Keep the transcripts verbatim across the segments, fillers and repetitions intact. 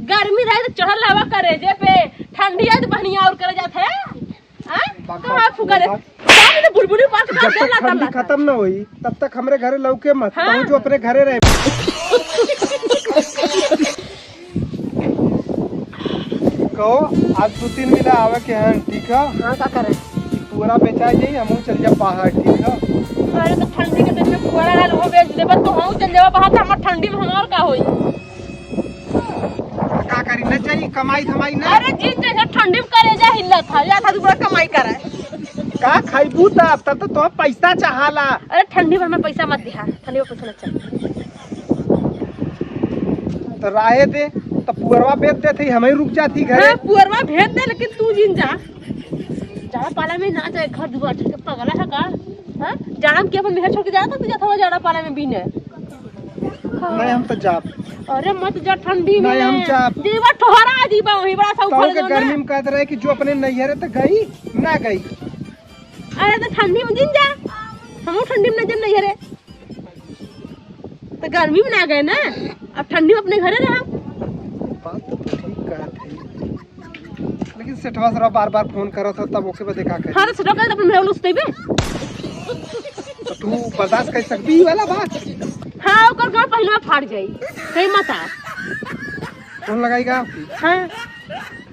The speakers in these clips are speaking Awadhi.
गर्मी रहे तो चढ़ल हवा करेजे पे, ठंडी है तो बहनिया और करे जात है। हाँ? बाप, कहाँ बाप, फुकरे? बाप। कहाँ में तो बुलबुली पार्क में जब तेल तक लाता ठंडी लाता। खत्म ना होई, तब तक हमरे घरे लौके मत। हाँ। कहूँ जो अपने घरे रहे। कहो, आज दो तीन मिला आवे के हैं, ठीक है? हाँ, का करे? ई पुअरा बेचा जाई, हमहू चल जाब बाहर, ठीक है? अरे, तो ठंडी के दिन में पुअरा रहल, वो बेच देबा, तो हमहू चल जाबा बाहर, तो हमर ठंडी में हमार का होई? का करी, न जाई, कमाई धमाई ना। अरे, जिन जैसे ठंडी में करेजा हिलत है, या था तू बड़ा कमाई करे। का खाइबू तब, तब तो तोह पैसा चाहाला। अरे, ठंडी भर में पैसा मत दिहा, ठंडी में पैसा न चल। तो राहे दे, तो पुअरवा बेच देत ही, हमही रुक जाती घरे। हाँ, पुअरवा भेज दे, लेकिन तू जिन जा। जाड़ा पाला में ना जाए, घर दुआर छोड़ के पगला है का? हाँ? जाड़ा में के अपन मेहर छोड़ के जाता, तू जाता हुआ जाड़ा पाला में बीने। नहीं, हम तो जाब। अरे मत जा ठंडी में। नहीं, हम जाब। जीवा ठोहरा जीवा वही बड़ा सा तो उखड़ के जाओ ना। गर्मी में कहत रहे कि जो अपने नैहरे तो गई, ना गई। अरे तो ठंडी में जिन जा, हमहू ठंडी में ना जब नैहरे। तो गर्मी में ना गए ना, अब ठंडी में अपने घरे रहा। बात तो ठीक कहत है, लेकिन सेठवा सरा बार बार फोन करत हो, तब ओके बदे का करी? हाँ, तो सेठवा कहे तो अपन मेहर उस देबे। तो तू बर्दाश्त कर सकबी ई वाला बात? हाँ, ओकर गाँव पहिलवा फाड़ जाई, कहीं मत आ। फोन लगाई का? हाँ।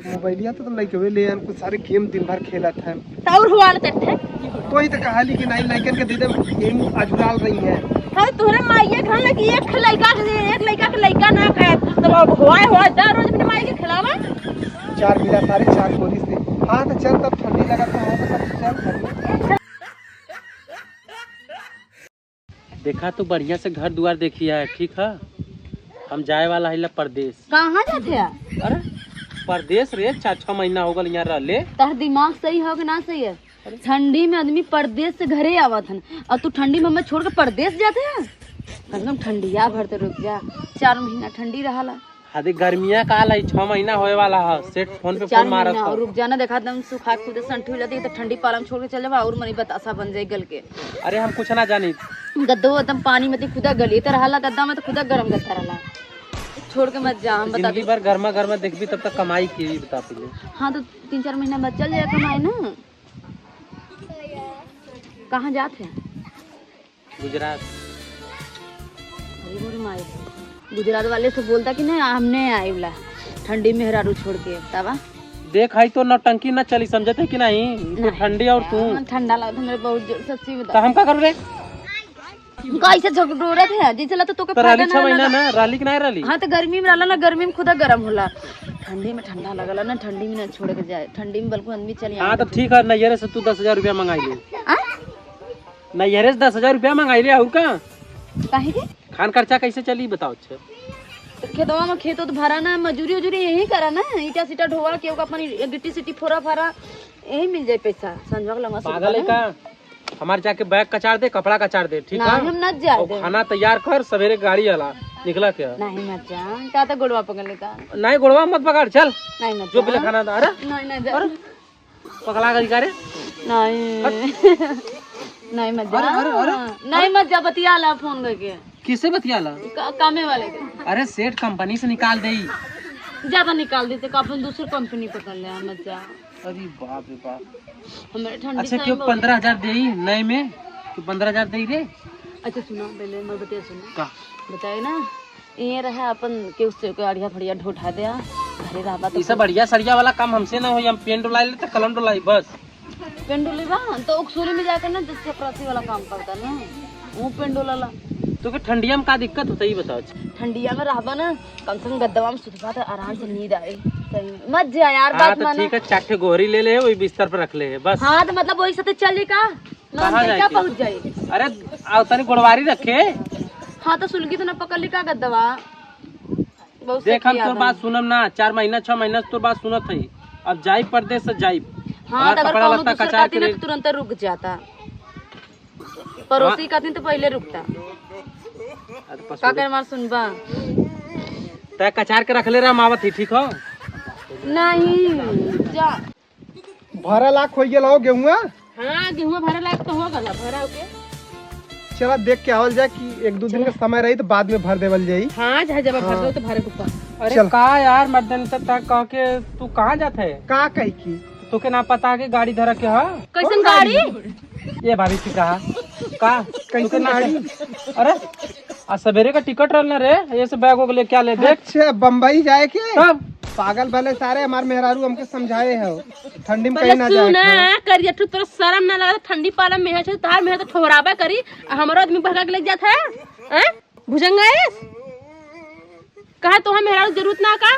मोबाइलिया तो, तो लइकवे ले आन, कुछ सारे गेम दिन भर खेलत हैं। तो और हुआ ना तेरे? तो ही तो कहाली कि नहीं, लइकन के दे दे, गेम अजुराल रही है। अरे तोहरे माइये घर में कि एक लइका के, एक लइका के लइका ना खाए, तो अब होए, होए, दस रोज अपने माई के खिलावा। चार मिला सारे चार गोली से। हाँ, तो चल, तब ठंडी लगत है, हाँ, तो तब चल, चल। देखा, तू बढ़िया से घर दुआर देखिया है, ठीक है? हम जाए वाला है ला परदेस। कहाँ जाते हैं? अरे, परदेस रे, चार छह महीना हो गल यहाँ रहले। तोहर दिमाग सही हो कि ना सही है? ठंडी में आदमी परदेस से घरे आवत हन, और तू ठंडी में हमें छोड़ के परदेस जाते हैं? कम से कम ठंडिया भर तो रुक जा, चार महीना ठंडी रहला। अरे गर्मिया का लाई, छह महीना होए वाला है, सेठ फोन पे चार फोन मारत महीना ह। और रुक जाना, देखा दम सुखा खुद संठी हो जाती है, तो ठंडी पाला में छोड़ के चल जाबा और मनी बतासा बन जाए गल के। अरे हम कुछ ना जानी। गद्दो एकदम पानी में तो खुदा गली तो रहला, गद्दा में तो खुदा गरम गद्दा रहला। छोड़ के मत जा, हम बता जिंदगी दो। भर गर्मा गर्मा देखबी, तब तक कमाई की बता पहले। हाँ, तो तीन चार महीना बाद चल जाए कमाए ना। कहाँ जात है? गुजरात। अरे मोरी माई, गुजरात वाले से बोलता कि नहीं, हम नहीं आए वाला ठंडी मेहरारू छोड़ के, तबा। देख, हाई तो नौटंकी ना चली, समझते कि नहीं? तो नहीं। ठंडी और तू। हाँ, ठंडा लगता हमरे बहुत जोर, सच्ची बता। तो हम का करू रे? उनका ऐसे झकझोरत है, जैसे लगता तोके तो रहली फायदा छह ना महीना लगा। ना, रहली कि नहीं रहली? हाँ, तो गर्मी में रहला ना, गर्मी में खुदा गरम होला, ठंडी में ठंडा लगला ना, ठंडी में ना छोड़ के जाए, ठंडी में बल्कि आदमी चली हाँ, आवे तो तो। ठीक है, नैहरे से तू दस हजार रुपया मंगाई ले। आ? नैहरे से दस हजार रुपया मंगाई ले, और का? काहे के? खान खर्चा कैसे चली, बताओ। अच्छा, तो खेतवा में खेत उत भरा ना, मजूरी उजूरी यही करा ना, ईटा सीटा ढोवा, केहू का अपन गिट्टी सिट्टी फोरा फारा, यही मिल जाए पैसा। संजवा के लंगा पागल है सुतवा ना। का? हमार जाके बैग कचार दे, कपड़ा कचार दे, ठीक ना, है? हम ना जाए और दे। खाना तैयार कर, सवेरे गाड़ी आला निकला क्या? नहीं, मत जा, का तो गोड़वा पकड़ लेता। नहीं, गोड़वा मत पकड़, चल। नहीं, मत जो जा। पहले खाना था, अरे? नहीं, नहीं जा। अरे? पगला गई का रे? नहीं। हट। नहीं, मत जा। अरे, अरे, अरे। नहीं, अरे। मत जा, बतिया ला फोन करके। किसे बतिया ला? का-, कामे वाले के। अरे, सेठ कंपनी से निकाल देई। ज्यादा निकाल देते, का अपन दूसरी कंपनी पकड़ ले, मत जा। अरे बाप रे बाप। हमरे ठंडी अच्छा, time क्यों बहुत पन्द्रह हजार देई नए में? क्यों पन्द्रह हजार देई रे? अच्छा, सुनो, पहले मैं बतिया सुनो। का? बताए ना, ये रहा अपन के उससे के अड़िया फड़िया ढोठा दे, घरे रहबा तो ई सब अड़िया सड़िया वाला काम हमसे ना होई, हम पेन डोलाई ले तो कलम डोलाई बस। पेन डोली बा, तो उकसूरी में जाकर ना, जैसे चपरासी वाला काम करता ना, वो पेन डोलाला। तो के ठंडिया में का दिक्कत होता, ये बताओ। अच्छा। ठंडिया में रहबा ना, कम से कम गद्दवा में सुतबा तो आराम से नींद आए। सही में। मत जा यार, हाँ, बात तो माना। ठीक है, चार ठे गोहरी ले ले, वही बिस्तर पर रख ले है, बस। हाँ, तो मतलब वही साथे चल जाई का? ना, कहाँ हम जाए क्या के? पहुँच जाई? अरे, आओ तनी गोड़वारी रखे। हाँ, तो सुलगी तो ना पकड़ ली का गद्दवा? बहुत देख, हम सखिया तोर बा। बात सुनम ना, चार महीना, छह महीना से तोर बात सुनत हई। अब जाई परदेस से जाई। हाँ, हमार तो अगर कपड़ा कौनो लत्ता दूसर कचार काती के ना, रे। तो तुरंत रुक जाता। पड़ोसी हाँ। काती तो पहले रुकता। अरे पसुरे। का कर मार सुनबा? तै कचार के रख ले रहा, हम आवत ही, ठीक हो? नहीं, जा। भरा लाख हो गेल हो गेहुआ? हाँ, गेहुआ भरा लाख तो हो गला, भरा होके। चला देख के आवल जाए कि एक दो दिन का समय रही तो बाद में भर देवल जाई। हाँ, चाहे जब भर हाँ। दो तो भरे के ऊपर। अरे चल। का यार, मर्दन से तक कह के तू कहाँ जात है? का कही की? तोके ना पता कि गाड़ी धर के ह? कैसन गाड़ी? ये भाभी की कहा? का? कैसन तोके ना गाड़ी? अरे, आ सवेरे का टिकट रहल ना रे, ये से बैग वैग लेके आ ले, देख। अच्छा, बम्बई जाए के? तब? पागल भले सारे, हमार मेहरारू हमके समझाए हो, ठंडी में पहले कहीं ना जाए सुना, के। करिया तू, तोरा शर्म ना लगा? ठंडी पाला में है, तार में है तो ठोराबा करी, आ हमारो आदमी बहका के लेके जात है, हैं? भुजंगा है? कहा तो हम मेहरारू जरूरत ना का?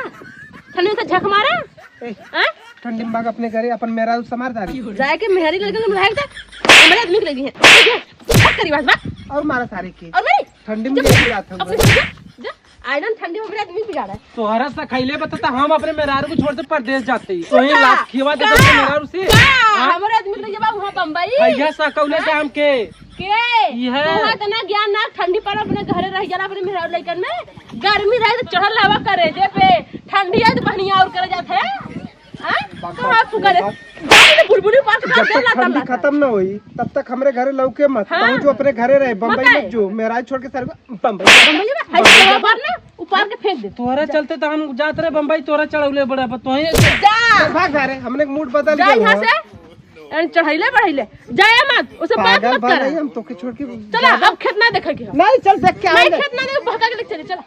ठंडी में से झक मारे? ए, हैं? ठंडी में भाग अपने घरे, अपन मेहरारू समार दारी। जाए के मेहरी लड़के में भाग जा, हमारे आदमी के लगी है। ठीक है? झक करी बात, बात। और मारा सारे के। और मेरी? ठंडी में जा, लेके जात हूँ अपने मैं। जा, जा। आइडन ठंडी में मेरे आदमी बिगाड़ा है। तोहरा से खैले बता त हम अपने मेहरारू को छोड़ के परदेस जाते ही। तो ही का? लात खिवा दे का? अपने मेहरारू से। का? हाँ? हमारे आदमी के लगे बा वहाँ बम्बई। भैया सकौले हाँ? शाम के। के? ई है। तोहरा इतना ज्ञान ना, ठंडी पर अपने घरे रह जाला अपने मेहरारू लइकन में। गर्मी रहे तो चढ़ल हवा करे जे पे, ठंडी है तो बहनिया और करे जात है। हाँ? कहाँ तू करे? गाड़ी में बुलबुली पास कर जब दे तक लाता ठंडी लाता। खत्म ना होई, तब तक हमरे घरे लौके मत। हाँ। तू जो अपने घरे रहे, बम्बई मत मत आए। जो, मेहरारू छोड़ के सारे बम्बई। बम्बई में? हाय, बम्बई ऊपर ना, ऊपर के फेंक दे। तोहरा चलते तो हम जात रहे बम्बई, तोहरा चढ़ौले बड़ा पर तोहे जा। भाग सारे, हमने मूड बदल जा गया यहाँ हुआ। से। एन चढ़ैले बढ़ैले। जाए मत, उसे बात पागल मत बन कर। रही, हम तोके छोड़ के चला, जाना? अब खेत ना देखे के हो। नहीं, चल देख के नहीं, आएंगे। खेत ना देखे, भगा के लेके चले, चला।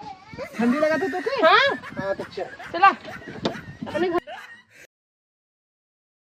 ठंडी लगा तो तोके? हाँ। हाँ, तो चल। चला।